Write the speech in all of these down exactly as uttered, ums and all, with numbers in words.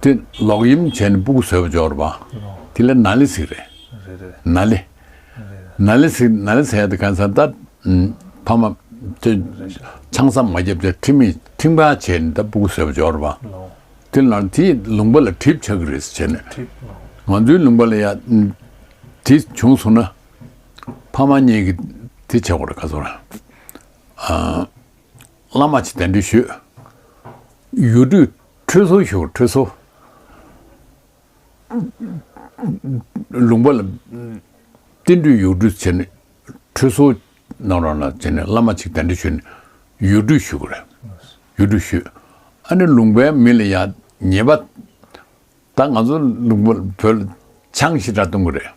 དེ་ལོག་གཡེམ་བྱས་ནས་སྤུ་གུ་བཟོས་པ་འབྱོར་བ། ལོ། དེ་ལ་ན་ལི་ཟེར་རེད། རེད་རེད། ན་ལི། རེད་རེད། ན་ལི་ཟེར་ན་ལི་ཟེར་ཡ་དེ་གང་ཟེར་ད། ཕ་མ་དེ་ཆང་ས་མ་བརྒྱབ་བྱས་ཁྲིམས་མེད་ཁྲིམས་ཁ་བྱས་ནས་ད་སྤུ་གུ་བཟོས་པ་འབྱོར་བ། ལོ། དེ་ལ་དེ་ལུང་པ་ལ་གྲིབ་ཆགས་ཀྱི་རེད་ཟེར་བྱས་ནས། གྲིབ། ལོ། ང་ཚོའི་ལུང་པ་ལ་ཡ་དེ་བྱུང་སོང་ན་ཕ་མ་གཉིས་ཀྱིས་དེ་བྱེད་དགོས་རེད། ག་ཚོད་ར། བླ་མ་ཅིག་གདན་འདྲེན་ཞུས། ཡུལ་གྲུ་ཁྲོད་སོ་ཞུ་ཁྲོད་སོ། ལུང་པ་ལ་བསྟན་འགྲོའི་ཡུལ་གྲུ་བྱས་ནས་ཁྲོད་སོ་ནང་རང་ལ་བྱས་ནས་བླ་མ་ཅིག་གདན་འདྲེན་ཞུས་ནས་ཡུལ་གྲུ་ཞུ་དགོས་རེད། ཡུལ་གྲུ་ཞུས། ཨ་ནི་ལུང་པའི་མི་ལ་ཡ་ཉེས་པ། ད་ང་ཚོ་ལུང་པ་བོད་ལ་ཆང་ཞེ་དྲག་གཏོང་གི་རེད།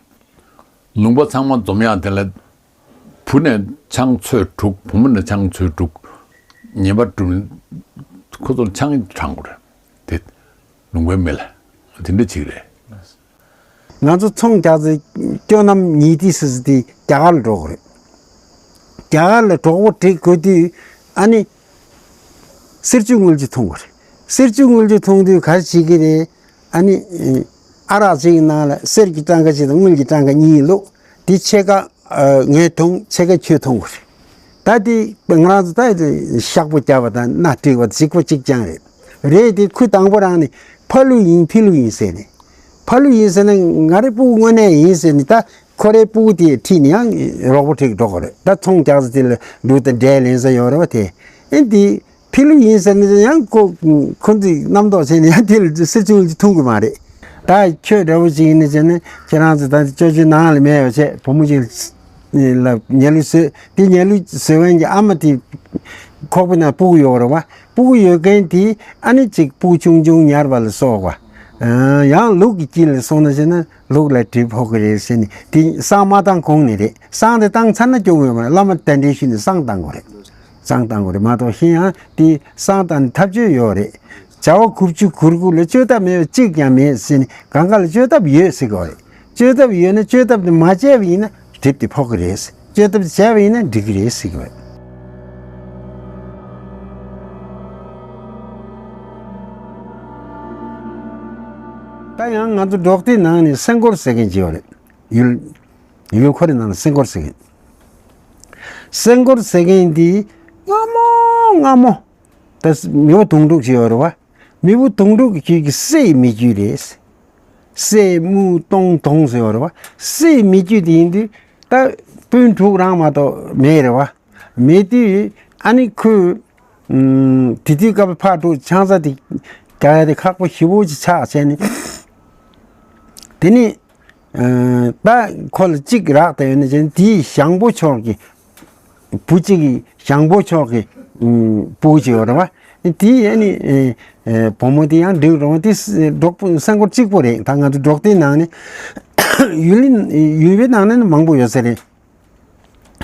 ལུང་པ་ཚང་མ་འཛོམས་ཡག་དེ་ལ་བུ་ནས་ཆང་ཚོད་དྲུག་བུ་མོ་ནས་ཆང་ཚོད་དྲུག་ཉེས་པ་སྒྲུབ་ཁོ་ཚོར་ཆང་དྲང་དགོས་རེད། དེ་ལུང་པའི་མི་ལ་དེ་འདྲ་ཅིག་རེད། ང་ཚོ་ཚོང་རྒྱག་ཚེ་སྐྱོ་ནམ་ཉིས་ཏི་སི་སི་དེ་རྒྱ་གར་ལ་འགྲོ་དགོས་རེད། རྒྱ་གར་ལ་གྲོགས་པོ་བསྒྲིག་དགོས་དུས་ཨ་ནི་གསེར་ཆུ་དངུལ་ཆུ་འཐུང་དགོས་རེད། གསེར་ཆུ་དངུལ་ཆུ་འཐུང་དུས་ག་རེ་བྱེད་ཀྱི་རེད། ཨ་ནི་ཨ་རག་ཅིག་གི་ནང་ལ་གསེར་གྱི་གྲངས་ཀ་གཅིག་དང་དངུལ་གྱི་གྲངས་ཀ་གཉིས་བླུགས། དེ་ཕྱེད་ཀ་ངས་འཐུང་ཕྱེད་ཀ་ཁྱོད་འཐུང་དགོས་རེད། ད་དེ་ང་རང་ཚོ་ད་ཤག་པོ་རྒྱབ་པ་དང་སྣ་དཀྲིས་པ་གཅིག་པ་གཅིག་རྐྱང་རེད། རེད་དེ་ཁུ་དང་པོ་རང་ནི་ཕ་ལུ་ཡིན་ཕི་ལུ་ཡིན་ཟེར་ནས། ཕ་ལུ་ཡིན་ཟེར་ན་ང་རའི་སྤུ་གུ་དངོས་གནས་ཡིན་ཟེར་ནས་ད་ཁོ་རའི་སྤུ་གུ་དེ་ཁྲིད་ནས་ཡང་རོགས་པོ་ཁྲིད་འགྲོ་དགོས་རེད། ད་ཚོང་རྒྱག་ས་དེ་ལ་འབྲུ་དང་འབྲས་ལེན་ས་ཡོད་རེད་བ་དེ། ཨེ་འདི་ཕི་ལུ་ཡིན་ཟེར་ནས་ཡང་ཁོ་ཁོ་ཚོས་རྣམ་རྟོག་བྱས་ནས་ཡང་དེ་ལ་སེ་ཚུལ་འཐུང་གི་མ་རེད། ད་ཁྱོད་འདྲ་བོ་ཅིག་ཡིན་ནས་བྱས་ནས་ཁྱེད་རང་ཚོ་ད་ཅོ་ཅོའི་ནང་ལ་མེད་བ་བྱས་བུ་མོ་ཅིག་ལ་ཉལ་ལུ་བཟོས། དེ་ཉལ་ལུ་བཟོས་མཁན་གྱི་ཨ་མ་དེ་ཁོག་པའི་ནང་སྤུ་གུ་ཡོད་རེད་བ། སྤུ་གུ་ཡོད་མཁན་དེ་ཨ་ནི་ཅིག་སྤུ་གུ་ཆུང་ཆུང་ཉར་བ་ལ་སོགས་པ། ཡང་ལུག་གི་དཀྱིལ་ལ་སོང་ན་བྱས་ན་ལུག་ལ་གྲིབ་ཕོག་གི་རེད་ཟེར་ནས་དེ་བསང་མ་བཏང་གོང་ནས་རེད། བསང་དེ་བཏང་ཚར་ན་སྐྱོ་གི་ཡོད་མ་རེད། བླ་མ་གདན་འདྲེན་ཞུས་ནས་བསང་བཏང་དགོས་རེད། བསང་བཏང་དགོས་རེད་མ་གཏོགས་གཞན་ཡང་དེ་བསང་བཏང་ནས་ཐབས་ཇུས་ཡོད་རེད། བྱ་བ་དགུ་བཅུ་གོ་དགུ་ལ་བཅོས་ཐབས་མེད་པ་གཅིག་ཀྱང་མེད་ཟེར་ནས་གང་ག་ལ་བཅོས་ཐབས་ཡོད་ཟེར་གི་རེད། བཅོས་ཐབས་ཡོད་ན་བཅོས་ཐབས་དེ་མ་བྱས་པ་ཡིན་ན་གྲིབ་དེ་ཕོག་གི་རེད། བཅོས་ཐབས་དེ་བྱས་པ་ཡིན་ན་འགྲིག་གི་རེད་ཟེར་གི་རེད། ད་ཡང་ང་ཚོ་འབྲོག་སྡེའི་ནང་ནས་སེང་སྐོར་ཟེར་མཁན་ཅིག་ཡོད་རེད། ཡུལ་ཡུལ་ཁོ་རའི་ནང་ལ་སེང་སྐོར་ཟེར་མཁན། སེང་སྐོར་ཟེར་མཁན་འདི་སྔ་མོ་སྔ་མོ། ད་མི་བུ་དུང་སྒྲུག་ཅིག་ཡོད་རེད་བ། མི་བུ་དུང་སྒྲུག་གི་རྒྱུད་ཀྱི་སྲས་མི་རྒྱུད་རེད། སྲས་མུ་སྟོང་དོང་ཟེར་བ་རེད་བ། སྲས་མི་རྒྱུད་དེ་ཡིན་དུས་ད་སྤུན་དྲུག་རང་མ་གཏོགས་མེད་རེད་བ། མེད་དུས་ཨ་ནི་ཁོས་དེ་དུས་སྐབས་ཕར་འགྲོ་ཆང་ས་དེ་རྒྱག་ཡ་དེ་ཁག་པོ་ཞེ་པོ་ཅིག་ཆགས་བྱས་ནས། དེ་ནས་ད་ཁོ་ལ་གཅིག་རག་བསྡད་ཡོད་ན་བྱས་ནས་དེའི་ཞང་པོ་ཕྱོགས་ཀྱི་བུ་གཅིག་གི་ཞང་པོ་ཕྱོགས་ཀྱི་བུ་གཅིག་ཡོད་རེད་བ། དེའི་ཨ་ནི་བུ་མོ་དེ་ཡང་འགྲིག་རུང་དེ་འབྲོག་སེང་སྐོར་གཅིག་པོ་རེད། ད་ང་ཚོ་འབྲོག་སྡེའི་ནང་ནས་ཡུལ་ཡུལ་པའི་ནང་ནས་མང་པོ་ཡོད་ས་རེད།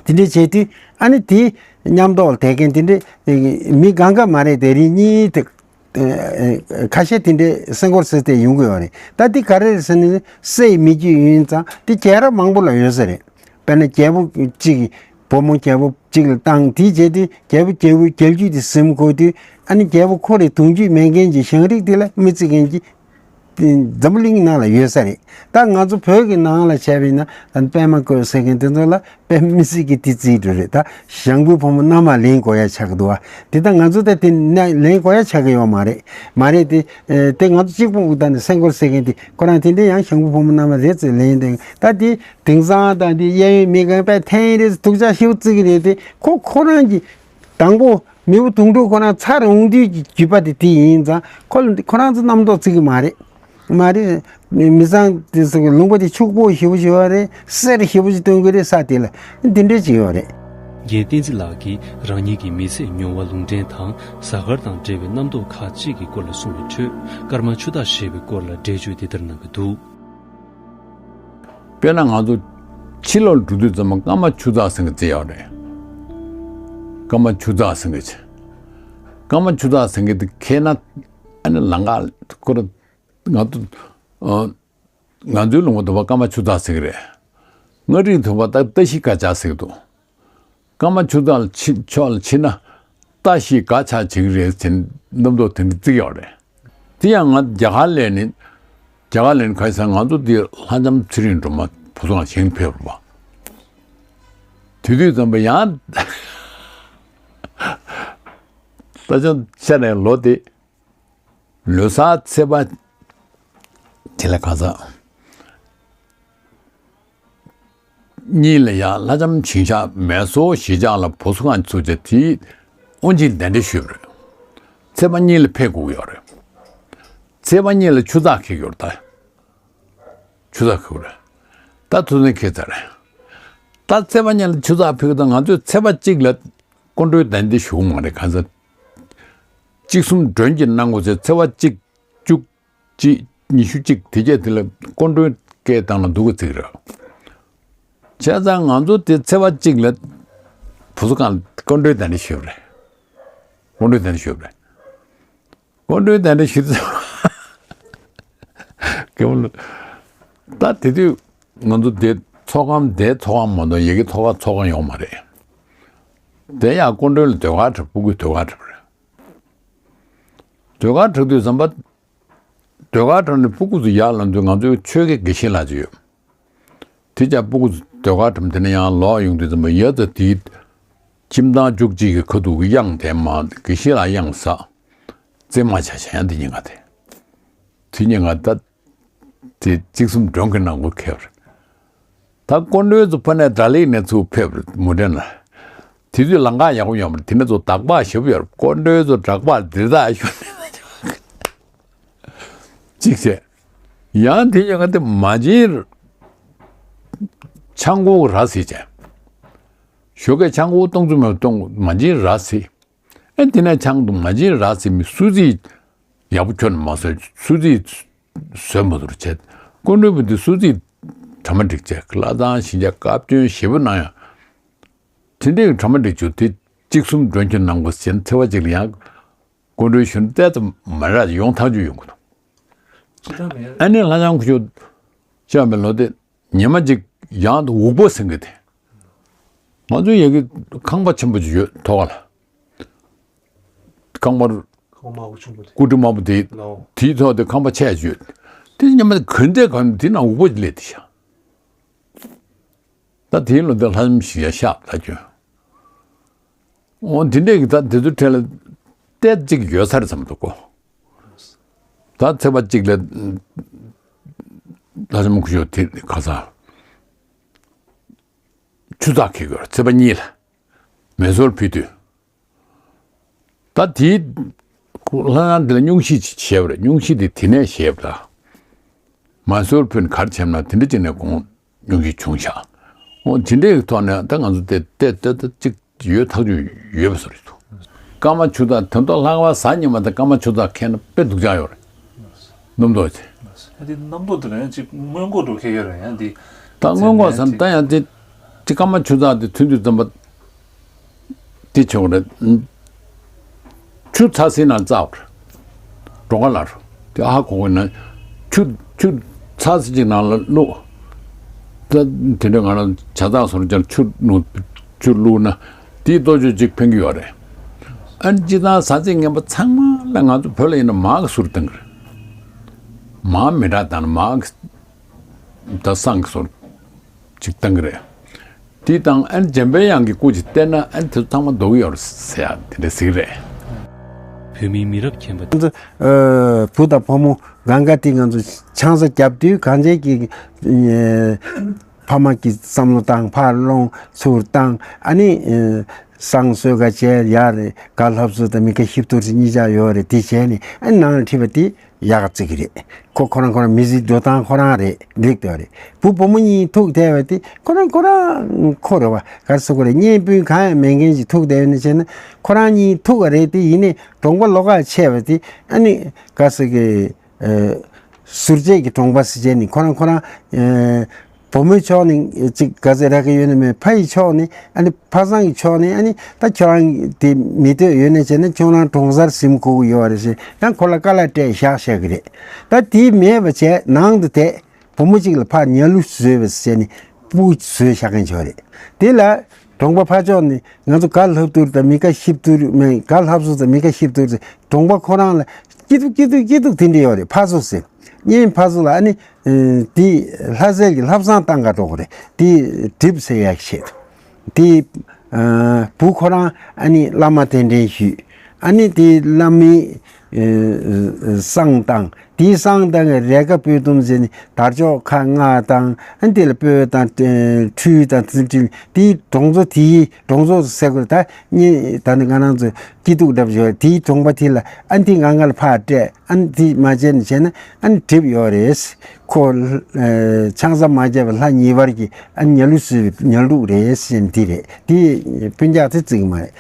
དེ་འདྲས་བྱས་དུས་ཨ་ནི་དེ་མཉམ་ཐོག་ལ་བསྡད་མཁན་དེ་འདྲས་མི་གང་ག་མ་རེད། དེ་རིང་གཉིས་དེ་ཁ་ཤས་དེ་འདྲས་སེང་སྐོར་ཟེར་ཏེ་ཡོང་གི་ཡོད་རེད། ད་དེ་ག་རེ་རེད་ཟེར་ན་སྲས་མི་རྒྱུད་ཡིན་ཙང་དེ་རྒྱལ་རབས་མང་པོ་ལ་ཡོད་ས་རེད། དཔེར་ན་རྒྱལ་པོ་གཅིག་གིས་བུ་མོ་རྒྱལ་པོ་གཅིག་ལ་བཏང་དེ་བྱས་དུས་རྒྱལ་པོ་རྒྱལ་པོ་རྒྱལ་རྒྱུད་དེ་ཟིན་དགོས་དུས་ཨ་ནི་རྒྱལ་པོ་ཁོ་རའི་གདུང་རྒྱུད་མེད་མཁན་གྱི་ཞང་རིགས་དེ་ལ་མི་བརྩི་མཁན་གྱི་འཛམ་བུ་གླིང་ནང་ལ་ཡོད་ས་རེད། ད་ང་ཚོ་བོད་ཀྱི་ནང་ལ་བྱས་པ་ཡིན་ན་ད་པད་མ་བཀོད་ཟེར་མཁན་དེ་ཚོ་ལ་དཔེ་མི་སྲིད་ཀྱི་དེ་རྩིས་འགྲོ་རེད། ད་ཞང་བུ་བུ་མོ་མནའ་མ་ལེན་དགོས་ཡ་ཆགས་ཀྱི་འདུག་བ། དེ་ད་ང་ཚོ་ད་དེ་ནས་ལེན་དགོས་ཡ་ཆགས་ཀྱི་ཡོད་མ་རེད། མ་རེད་དེ། དེ་ང་ཚོ་གཅིག་པོ་ད་ནི་སེང་སྐོར་ཟེར་མཁན་དེ་ཁོ་རང་དེ་འདྲའི་ཡང་ཞང་བུ་བུ་མོ་མནའ་མ་རེད་ཟེར་ལེན་དེ་ད་དེ་དེང་སང་ད་དེ་གཡས་གཡོན་མི་གང་པས་འཐེན་རེད་སྡུག་ཅག་ཞེ་པོ་བརྩི་གི་རེད་དེ་ཁོ་ཁོ་རང་གི་དང་པོ། མི་བུ་དུང་སྒྲུག་ཁོ་རང་ཚར་འོང་དུས་ཀྱི་རྒྱུད་པ་དེ་དེ་ཡིན་ཙང་ཁོ་ཁོ་རང་ཚོ་རྣམ་རྟོག་བརྩི་གི་མ་རེད། མ་རེད། མི་ཚང་དེ་ཚོ་གི་ལུང་པ་དེ་ཕྱུག་པོ་ཞེ་པོ་ཞེ་པོ་རེད། གསེར་ཞེ་པོ་ཞིག་སྟོན་གི་རེད་ས་དེ་ལ་འདི་འདྲས་ཅིག་ཡོད་རེད། རྒན་བསྟན་འཛིན་ལགས་ཀྱིས་རང་ཉིད་ཀྱི་མི་ཚེའི་མྱོང་བ་ལུང་འདྲེན་དང་གཟའ་སྐར་དང་འབྲེལ་བའི་རྣམ་རྟོག་ཁག་ཅིག་གི་སྐོར་ལ་གསུངས་པའི་ཁྲོད་ཀརྨ་ཆུ་སྟག་ཞེས་པའི་སྐོར་ལ་འགྲེལ་བརྗོད་འདི་ལྟར་གནང་གི་འདུག་དཔེར་ན་ང་ཚོ་ཕྱི་ལོགས་འགྲོ་དུས་ཙམ་པ་ཀརྨ་ཆུ་སྟག་ཟེར་མཁན་ཅིག་ཡོད་རེད། ཀརྨ་ཆུ་སྟག་ཟེར་མཁན་ཅིག་ཀརྨ་ཆུ་སྟག་ཟེར་མཁན་དེ་ཁྱེད་ན་ཨ་ནི་ལང་ཀ་ཁོ་ར་ང་ཚོ་ང་ཚོའི་ལུང་པ་དུ་བ་ཀརྨ་ཆུ་སྟག་ཟེར་གི་རེད། མངའ་རིས་དུ་བ་ད་ཏ་ཤི་ཀ་ཅག་ཟེར་གི་འདུག་ཀརྨ་ཆུ་སྟག་ལ་ཕྱི་ཕྱོགས་ལ་ཕྱིན་ན་ཏ་ཤི་ཀ་ཆག་བྱེད་ཀྱི་རེད་ཟེར་རྣམ་རྟོག་དེ་འདྲ་བརྩི་གི་ཡོད་རེད། དེ་ཡང་ང་རྒྱ་གར་ལ་ནི། རྒྱ་གར་ལ་ནི་ག་རེ་ཟེར། ང་ཚོ་འདི་ལྷ་ལྕམ་ཚེ་རིང་སྒྲོལ་མ་བུ་ཚོ་ང་བཞེངས་ཕེབས་རེད་པ། དེ་དུས་ཙམ་པ་ཡང་ད་ཆ་ཆ་ནས་ལོ་དེ། ལོ་གསར་ཚེས་པ་དེ་ལ་གང་ཟག་གཉིས་ལ་ཡང་ལྷ་ལྕམ་ཞིང་གཤེགས་མེ་སོར་གཞིས་ཆགས་ལ་བུ་ཚོ་གང་ཚུགས་བྱས་དེའི་དབུ་འབྱེད་གདན་འདྲེན་ཞུས་པ་རེད། ཚེས་པ་གཉིས་ལ་ཕེབས་དགོས་ཀྱི་ཡོད་རེད། ཚེས་པ་གཉིས་ལ་ཆུ་ཚགས་འཁེལ་གྱི་ཡོད་རེད་ད། ཆུ་ཚགས་འཁེལ་རེད། ད་ཐུགས་འཚང་ཁེལ་ཚར་རེད། ད་ཚེས་པ་གཉིས་ལ་ཆུ་ཚགས་ཕུལ་གྱི་ད་ང་ཚོས་ཚེས་པ་གཅིག་ལ་སྐུ་མགྲོན་གདན་འདྲེན་ཞུ་གི་མ་རེད། གང་ཟེར། གཅིག་གསུམ་མགྲོན་གྱིས་གནང་དགོས་ཚེ་ཚེས་པ་གཅིག་བཅུ་གཅིག་ཉི་ཤུ་གཅིག་དེ་རྗེས་དེ་ལ་སྐུ་མགྲོན་སྐད་བཏང་ན་འདུག་གི་ཚིག་རེད། བྱས་ཙང་ང་ཚོ་དེ་ཚེས་པ་གཅིག་ལ་བུ་ཚོ་གང་སྐུ་མགྲོན་གདན་འདྲེན་ཞུས་པ་རེད། སྐུ་མགྲོན་གདན་འདྲེན་ཞུས་པ་རེད། སྐུ་མགྲོན་གདན་འདྲེན་ཞུས་ཚེ་གེ་མོ་ལ། ད་དེ་དུས་ང་ཚོ་དེ་ཚོགས་ཁང་དེ་ཚོགས་ཁང་མ་གཏོགས་ཡ་གི་ཐོག་ཁ་ཚོགས་ཁང་ཡོད་མ་རེད། དེ་ཡང་སྐུ་མགྲོན་ལ་ཟློས་གར་འཁྲབ། སྤུ་གུས་ཟློས་གར་འཁྲབ་པ་རེད། ཟློས་གར་འཁྲབ་དུས་ཙམ་པ། ཟློས་གར་འཁྲབ་ནས་སྤུ་གུ་ཚོ་ཡར་ལངས་དུས་ང་ཚོའི་ཆོས་དགེ་དགེ་བཤེས་ལགས་ཅིག་ཡོད། དེ་ཅག་སྤུ་གུ་ཚོ་ཟློས་གར་འཁྲབ་དེ་ནས་ཡར་ལོག་ཡོང་དུས་ཙམ་པ་ཡ་ད་དེའི་ཁྱིམ་ཚང་བཅུ་གཅིག་གི་ཁ་ཐུག་གི་གཡང་དེ་མ་དགེ་བཤེས་ལགས་གཡང་ཟ། རྩེད་མ་བྱ་བྱ་ཡང་དེ་ཉིན་ང་དེ། དེ་ཉིན་ང་ད། དེ་གཅིག་གསུམ་མགྲོན་གྱི་ནང་གོ་ཁེབས་རེད། ད་སྐུ་མགྲོན་ཚོ་ཕ་ནས་སྒྲ་གླིང་ནས་ཚུར་ཕེབས་རེད་མུ་འབྲེལ་ལ། དེ་དུས་ལམ་ཁ་ཡག་པོ་ཡོད་མ་རེད། དེ་ནས་ཚུར་དག་པ་ཞེ་པོ་ཡོད་རེད། སྐུ་མགྲོན་ཚོ་དག་པ་འདིར་དག་ཞུ་ནས་གཅིག་བྱས། ཡང་དེ་ཡང་དེ་མ་བྱིན་ཆང་ཁུག་ར་བཟི་བྱས། ཞོགས་ཀས་ཆང་ཁུག་སྟོང་ཚོ་མེད་སྟོང་མ་བྱིན་ར་བཟི། ཨེ་དེ་ནས་ཆང་དུ་མ་བྱིན་ར་བཟི་མི་སུ་ཚིག་ཡག་པོ་ཁྱོན་མ་བཟོས། སུ་ཚིག་བཟོས་མ་ཐུབ་བྱས། སྐུ་མགྲོན་པོ་འདི་སུ་ཚིག་གྲ་མ་འགྲིག་བྱས། བླ་བྲང་ཞིང་ཆེན་བཀའ་བཀྱོན་ཞེ་པོ་གནང་ཡང་། དེ་འདྲའི་གྲ་མ་འགྲིག་བྱུང་དེ་གཅིག་གསུམ་མགྲོན་ཁྱོད་གནང་དགོས་ཟེར་ཚེས་པ་གཅིག་ལ་ཡང་སྐུ་མགྲོན་ཞུ་ན་ཏོག་ཙམ་མ་རག་ཡོང་ཐག་ཆོད་ཡོང་གི་འདུག་ཅི་ལྟར་མེད། ཨ་ནི་ལྷ་ལྕམ་སྐུ་ཞབས་ཤོར་བའི་ལོ་དེ་ཉི་མ་གཅིག་ཡང་དུ་འུག་པ་ཟིན་གི་དེ། ང་ཚོའི་ཡ་གི་ཁང་པ་ཆེན་པོ་ཅིག་ཡོད་ཐོག་ཁ་ལ། ཁང་པར་ཁང་དམར་པོ་ཆུང་པོ་དེ། སྐུ་དྲིན་དམར་པོ་དེ། ལའོ། དེའི་ཐོག་དེ་ཁང་པ་ཆེ་ཡོད། དེ་ཉི་མ་གོན་དེ་གོན་དེ་ནང་འུག་པ་ཅིག་སླེབས་དེ་ཤག་ད་དེའི་ལོ་དེ་ལྷ་ལྕམ་ཞིག་ཡ་ཤག་ད་ཁྱོད། འོ་འདི་འདྲས་ཀྱི་ད་དེ་ཚོའི་གྲས་ལ་ཏོག་ཙམ་ཡོད་ས་རེད་བསམ་འདུག་གོ། ད་ཚེས་པ་གཅིག་ལ་ལྷ་ལྕམ་སྐུ་ཞབས་དེ་ག་ས་ཆུ་ཚགས་འཁེལ་དགོས། ཚེས་པ་གཉིས་ལ་མེ་སོར་ཕུལ་དུས། ད་དེའི་ལྷ་ཁང་འདི་ལ་སྙུང་གཞི་ཅིག་བཞེས་པ་རེད། སྙུང་གཞི་དེ་དེ་ནས་བཞེས་པ་ད། མེ་སོར་ཕུལ་ནས་ག་རེ་བྱས་ན་དེ་འདྲ་ཅིག་ནས་དགོངས། སྙུང་གཞི་བྱུང་ཤག་འོ་དེ་འདྲའི་ཐོག་ནས་ད་ང་ཚོ་དེ་ལྟ་ལྟ་ལྟ་ཅིག་ཡོད་ཐག་ཆོད་ཡོད་པ་བཟོ་རེད་འདུག་སྐར་མ་ཆུ་ཚགས་དོན་ཐོག་ལྷག་པ་གཟའ་ཉི་མ་དང་སྐར་མ་ཆུ་ཚགས་འཁེལ་ན་དཔེ་སྡུག་ཅག་ཡོད་རེད། རྣམ་རྟོག་ཅིག་ཨ་དེ་རྣམ་རྟོག་དེ་རང་ཅིག་སྔོན་འགོག་འགྲོ་མཁན་ཡོད་རེད། ཡང་དེ་ད་སྔོན་འགོག་ཟེར་ན་ད་ཡང་དེ་དེ་སྐར་མ་ཆུ་ཚགས་དེ་ཐོན་དུས་ཙམ་པ། དེ་བྱུང་རེད། ཆུ་ཚ་སའི་ནང་བཙགས་པ་རེད། གྲོང་ཁ་ལ་རུ། དེ་ཧ་གོ་གི་ན། ཆུ་ཆུ་ཚ་སའི་ཅིག་ནང་ལ་བླུགས། ད་དེ་འདྲ་ང་རང་ཇ་ཚགས་སོར་ཀྱང་ཆུ་ནུ་ཆུ་བླུགས་ན། དེའི་ལྟོ་ཆོས་ཅིག་ཕན་གྱི་ཡོད་རེད། ཨ་ནི་སྤྱིར་བཏང་ཟ་ཚིགས་ངན་པ་ཚང་མ་ལ་ང་ཚོ་བོད་ལ་ཡིན་ན་མར་གི་སོར་བཏང་གི་རེད། མར་མི་འདྲ་བཏང་ན་མར་གི་ད་བསང་གི་སོར་ཅིག་བཏང་གི་རེད། དེ་དང་ཨན་འཇམ་པའི་དབྱངས་ཀྱི་སྐུ་ཅིག་བསྟན་ན་ཨན་དེ་ཚོ་ཚང་མ་ལྡོག་གི་ཡོད་རེད་ཟེར་ཡ་དེ་འདྲ་ཟིག་རེད། བོད་མིའི་མི་རབས་རྒན་པ། ཨ་བུ་དང་བུ་མོ་གང་ག་དེ་ང་ཚོ་ཆང་ས་བརྒྱབ་དུས་གང་བྱས་ཀྱི་ཨ་ཕ་མ་གི་བསམ་བློ་བཏང་། ཕར་སློང་ཚུར་བཏང་། ཨ་ནི་ཨ་བསང་གསོལ་ཁ་བྱས་ཡ་རེད། གར་ལྷབ་སོ་དང་མི་ཁ་བཤིབ་ཐུར་ཅིག་གཉིས་ཆ་ཡོད་རེད། དེ་བྱས་ནས་ཨ་ནི་ནང་ལ་ཁྲིད་པ་དེ། ཡག་བརྩི་གི་རེད། ཁོ་ཁོ་རང་ཁོ་རང་མི་ཚེ་འགྲོ་སྟངས་ཁོ་རང་རེད། འགྲིག་འདུག་རེད། བུ་བུ་མོ་གཉིས་ཐུག་བསྡད་པ་དེ་ཁོ་རང་ཁོ་རང་ཁོ་རེད་བ། ག་རེ་ཟེར་དགོས་རེད། གཉེན་སྤུན་གང་ཡང་མེད་མཁན་ཞིག་ཐུག་བསྡད་ཡོད་ན་བྱས་ན་ཁོ་རང་གཉིས་ཐུག་ག་རེད་དེ། ཡིན་ནའི་གྲོང་པ་ལོགས་ཀ་ཆད་པ་དེ་ཨ་ནི་ག་རེ་ཟེར་གི་ཨ་ཟུར་བཅད་ཀྱི་གྲོང་པ་ཟེར་བྱས་ནས་ཁོ་རང་ཁོ་རང་ཨ་བུ་མོའི་ཕྱོགས་ནས་ཅིག་ག་ཚོད་རག་གི་ཡོད་ན་མེད། ཕ་ཡི་ཕྱོགས་ནས་ཨ་ནི་ཕ་བཟང་གི་ཕྱོགས་ནས་ཨ་ནི་ད་ཁྱོད་རང་དེ་མི་འདོད་ཡོད་ན་བྱས་ན་ཁྱོད་རང་གྲོང་གསར་ཟིན་དགོས་ཀྱི་ཡོད་རེད་ཟེར་ཡང་ཁོ་ལ་དཀའ་ལས་སྤྲད་བཞག་བཞག་གི་རེད། ད་དེ་མེད་པ་བྱས་ནང་དུ་བསྡད་བུ་མོ་གཅིག་ལ་ཕར་ཉལ་ལུ་བཟོས་པ་བྱས་ནས་སྤུ་གུ་བཟོས་བཞག་མཁན་ཅིག་ཡོད་རེད། དེ་ལ་གྲོང་པ་ཕར་ཕྱོགས་ནས་ང་ཚོ་གར་ལྷབ་ཐུར་དང་མི་ཁ་བཤིབ་ཐུར་མེད། གར་ལྷབ་སོ་དང་མི་ཁ་བཤིབ་ཐུར་ཟེར་གྲོང་པ་ཁོ་རང་ལ། སྐྱིད་སྡུག་སྐྱིད་སྡུག་སྐྱིད་སྡུག་དེ་འདྲ་ཡོད་རེད། ཕ་བཟོ་ཟེར། གཉེན་ཕ་བཟོ་ལ་ཨ་ནི་དེ་ལྷ་སྲས་ཀྱི་ལྷ་བསང་བཏང་ག་འགྲོ་གི་རེད། དེ་གྲིབ་སེལ་ཡག་ཆེད་དུ། དེ་བུ་ཁོ་རང་ཨ་ནི་བླ་མ་གདན་འདྲེན་ཞུས། ཨ་ནི་དེ་བླ་མའི་བསང་བཏང་། དེའི་བསང་བཏང་གི་རས་ཀ་སྤོས་ཐུམ་ཟེར་ནི་དར་ལྕོག་ཁ་ལྔ་དང་། ཨ་ནི་དེ་ལ་སྤོས་དང་ཁྲུས་དང་ཚུལ་ཁྲིམས། དེའི་གྲོང་ཚོ་དེའི་གྲོང་ཚོ་ཟེར་དགོས་ད། ད་ནི་ང་རང་ཚོ་སྐྱིད་སྡུག་འདྲ་པོ་ཞིག་ཡོད། དེའི་གྲོང་པ་དེ་ལ་ཨ་ནི་དེ་ང་ང་ལ་ཕར་སྤྲད། ཨ་ནི་དེ་མ་བྱས་ན་བྱས་ན་ཨ་ནི་གྲིབ་ཡོད་རེད། ཁོ་ཆང་ས་མ་བརྒྱབ་པའི་ལྷ་ཉེ་བར་གྱི་ཨ་ནི་ཉ་ལུ་སུ་ཉལ་འདུག་རེད་ཟེར་ནི་དེ་རེད། དེ་སྤུན་ཀྱག་དེ་བརྩི་གི་མ་རེད།